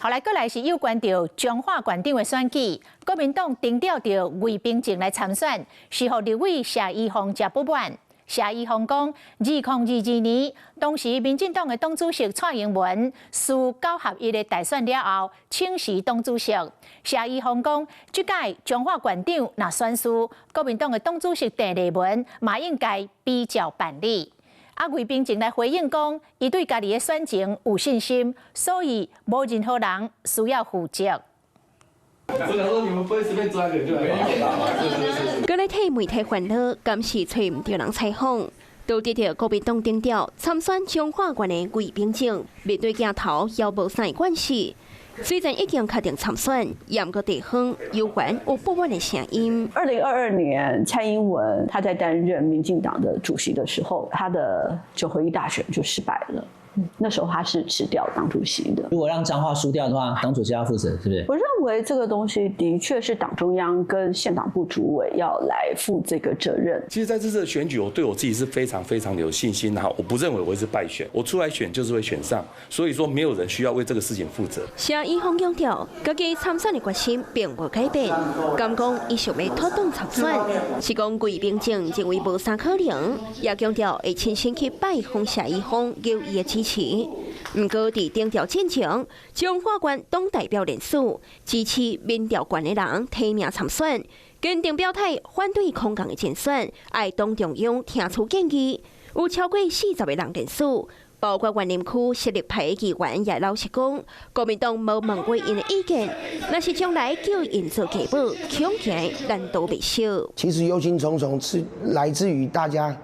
好來，閣來是有關著彰化縣長的選舉，國民黨定調著魏冰靜來參選，是予立委謝宜豐誠不滿。謝宜豐講，2022年，當時民進黨的黨主席蔡英文輸九合一的大選了後，請辭黨主席。謝宜豐講，這屆彰化縣長若選輸，國民黨的黨主席鄭麗文嘛應該比照辦理。啊，魏冰靜來回應講，伊對家己的選情有信心，所以無任何人需要負責。我想說，你們不會隨便抓一個人就來吧？閣來替媒體煩惱，敢是揣毋著人採訪。都得著國民黨定調參選彰化縣的魏冰靜，面對鏡頭猶無啥關係。雖然已經確定參選，毋過地方猶原有不滿的聲音。2022年，蔡英文他在擔任民進黨的主席的時候，他的九合一大選就失敗了。那時候他是辭掉黨主席的。如果讓彰化輸掉的話，黨主席要負責，是不是？我認為這個東西的確是黨中央跟縣黨部主委要來負這個責任。其實，在這次的選舉，我對我自己是非常非常有信心哈。我不認為我會是敗選，我出來選就是會選上，所以說沒有人需要為這個事情負責。謝宜豐強調，家己參選的決心並無改變，敢講伊想欲脫黨參選，是講魏冰靜認為無啥可能，也強調會親身去拜訪謝宜豐，求伊的支持。毋過，佇頂調進前，彰化縣黨代表連署支持民調懸的人提名參選，堅定表態反對空降的競選，愛黨中央聽取建議。有超過40個人連署，包括員林區實力派的議員也老實講，國民黨無問過𪜶的意見，若是將來叫𪜶做繼母，恐驚難度袂小。其實憂心忡忡是來自於大家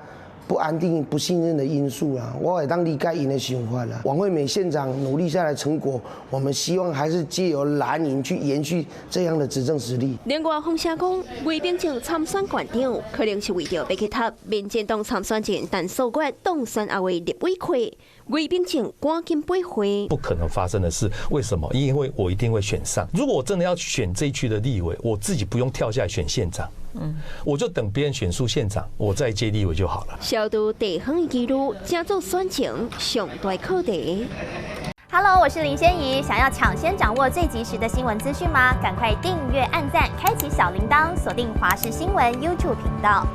不安定、不信任的因素啊，我會當理解𪜶的想法啦。王惠美縣長努力下來成果，我們希望還是藉由藍營去延續這樣的執政實力。另外，風聲講，魏冰靜參選縣長，可能是為著欲去貼民進黨參選人陳素月當選後的立委缺。魏冰靜趕緊掰火。不可能發生的事，為什麼？因為我一定會選上。如果我真的要選這一區的立委，我自己不用跳下來選縣長。我就等別人選輸縣長，我再接立委就好了。消除地方的疑慮，成做選情上大課題。 Hello，我是林仙怡，想要搶先掌握最及時的新聞資訊嗎？趕快訂閱、按讚、開啟小鈴鐺，鎖定華視新聞 YouTube 頻道。